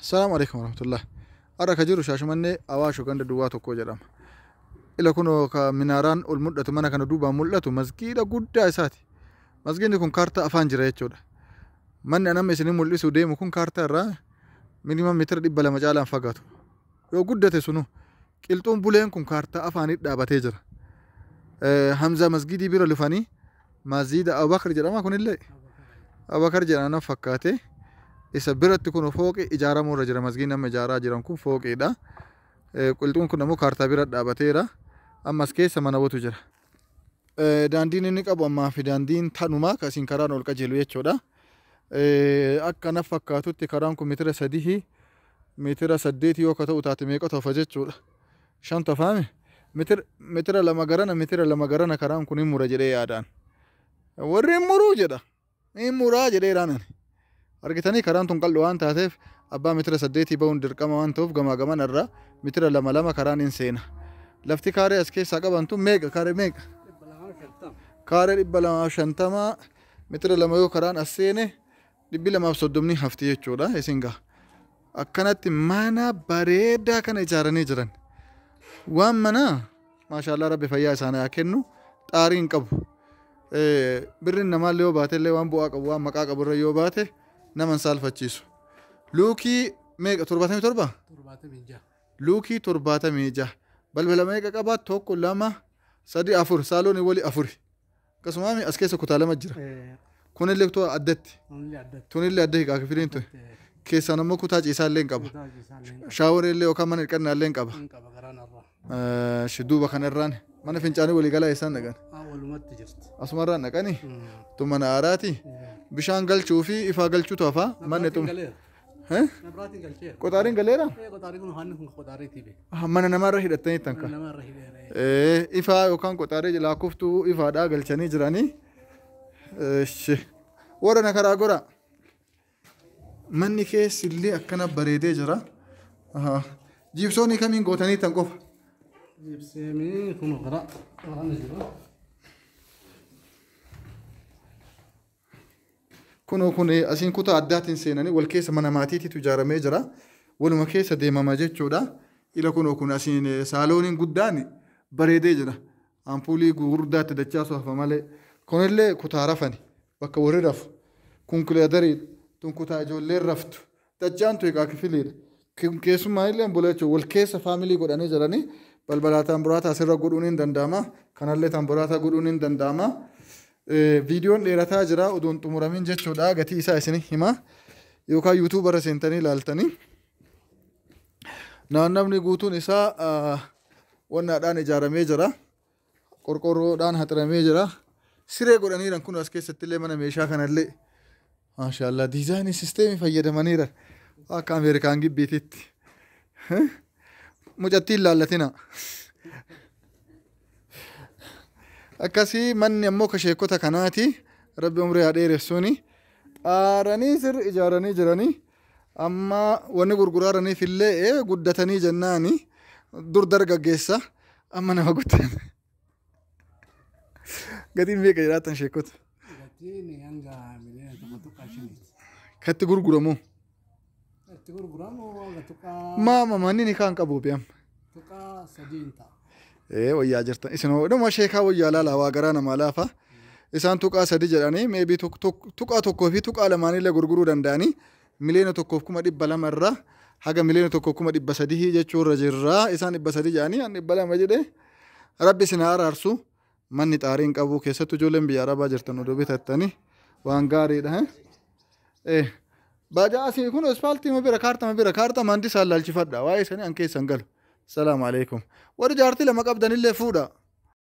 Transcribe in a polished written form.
Salaamu alaikum warahmatullah. Har'a ka jiru Shaashamannee Awaasho ganda duwwaa tokko jedhama. Ila kunoo ka minaaraan ol mul'atu mana kana duubaan mul'atu masgiida guddaa isaati. Masgiidni kun kaartaa afaan jira jechuudha. Manni an amma isinii mul'isu deemu kun kaartaa irraa minimum meetira 200 caalaan fagaatu. Yoo guddate sunu qilxuun buleen kun kaartaa afaanii dhaabatee jira. Hamzaa masgiidii bira lufanii Maziida Abubakar jedhama kunillee. Abubakar jedhama na fakkaate. Isa biratti kun fooqi ijaaramuu irra jira. Masgiidni amma ijaaraa jiran kun fooqiidha. Qilxuun kun ammoo kaartaa bira dhaabateera. Ammas keessa mana wotu jira. Daandiin inni qabu ammaa fi daandiin tanumaa kasiin karaan ol qajeelu jechuudha. Akka na fakkaatutti karaan kun meetira 3 meetira 8 yoo ka ta'u taate meeqa tofa jechuudha. 5 tofaame meetira 2 garana meetira 2 garana karaan kun hin mura jedhee yaadaan. Warri hin muruu jedha. Hin muraa jedhee raanan. Argitanii karaan tun qal'oo waan taateef abbaa meetira 8 bahuun dirqama waan ta'uuf gamaa gamana irraa meetira 2 2 karaan hin seena. Lafti kaaree as keessaa qaban tun meeqa kaaree meeqa? Kaaree 250 meetira 2 yoo karaan as seene 230 hafti jechuudha isin gaha. Akkanatti mana bareedaa kana ijaaranii jiran. Waan manaa maashaallah rabbi fayyaa isaanii haa kennu xaarii hin qabu. Birriin namaallee yoo baate illee waan bu'aa qabu waan maqaa qabu irra yoo baate nama hin saalfachiisu. Luukii meeqa 77? 76. Luukii 76. Balbala meeqa qabaa? 1 2 3 4 saaloonii wali 4. Akkasuma as keessa kutaa 2 jira. Kunillee kutaa addatti. Kunillee addatti. Tunillee adda hiikaa kifiliin tun. Keessaan ammoo kutaa ciisaa illee hin qaba. Kutaa ciisaa illee hin qaba. Shaaworii illee yookaan mana dhiqannaa illee hin qaba. Hin qaba garaan irraa. Shi duuba kanarraan mana fincaanii waliigalaa eessaan dhaqan? Walumatti jirti. Asumarraan dhaqanii? Tun mana haaraati. Bishaan galchuu fi ifaa galchuutu hafa. Manni Mabraatiin xum. galeera. Mabraatiin galcheera. Qoxaariin galeera? Qoxaarii kun hanni kun qoxaariitii be. Mana namaarra hidhattanii tanka. Mana namaarra hidheera. Ifaa yookaan qoxaarii lakkooftuu ifaadhaa galchanii jiranii. Warra na karaa gora. Manni keessi illee akkana bareedee jira. Jiibsoonii kamiin gootanii tan qofa? Jiibseemii kun karaa waan jiru. Kunoo kun asiin kutaa addaatiin seenanii wal keessa mana maatiitiitu ijaaramee jira. Waluma keessa deemama jechuudha. Ila kunoo kun asiin saalooniin guddaan bareedee jira. Ampuulii gurguddaatti dachaasu hafa malee. Kunillee kutaa rafani. Bakka warri rafu. Kun kilaadariidha. Tun kutaa ijoolleen raftu. Dachaan tu egaa kifiliidha. Keessumaa illee bula jechuudha. Wal keessa faamilii godhanii jiranii balbalaa tamburaataa asirra godhuun hin danda'ama. Kanallee tamburaataa godhuun hin danda'ama. Viidiyoon dheerataa jira oduun xumuramin jechuudha. Gatii isaa isin hima. Yookaan yuutuubarra seentanii ilaaltanii. Naannawni guutuun isaa wannaadhaan ijaaramee jira. Qorqorroodhaan haxiramee jira. Siree godhaniiran kun as keessatti illee mana meeshaa kanallee. Maashaallah diizaayinii sisteemii fayyadamaniiran. Akka Ameerikaan gibbiititti. Mucattiin laallatina. Akkasii manni ammoo ka sheekota kanaati. Rabbi umrii haa dheeressuuni. Xaaranii sirri ijaaranii jiranii. Amma wanni gurguraaraniif illee guddatanii jennaani dur dargaggeessa amma nama guddaa. Gatiin meeqa jedhaatan sheekota? Gatiin hanga miliyoona 1.5ti. Katti gurguramu. Itti gurguramu hanga tuqaa. Maama manni ni kaan qabu bi'am. Tuqaa sadiin ta'a. Wayyaa jirtan. Isin dhuma sheekaa wayyaa laalaa waa garaa namaa laafa. Isaan tuqaa 3 jedhanii meebii tuqaa 1 fi tuqaa lamaanillee gurguruu danda'anii 1,200,000 irraa haga 1,300,000 jechuurra jirra. Isaan 300 jedhanii an 200 jedhee rabbi isin haa araarsu. Manni xaariin qabu keessattuu ijoolleen biyya arabaa jirtan oduu bitattanii waan gaariidha. Baajaa asii kun ispaaltii ma bira kaartama bira kaartama handi isaan laalchifadha waa'ee isaanii an keessan galu. Salaamu alaikum. Warri jaartii 2 qabdanillee fuudha.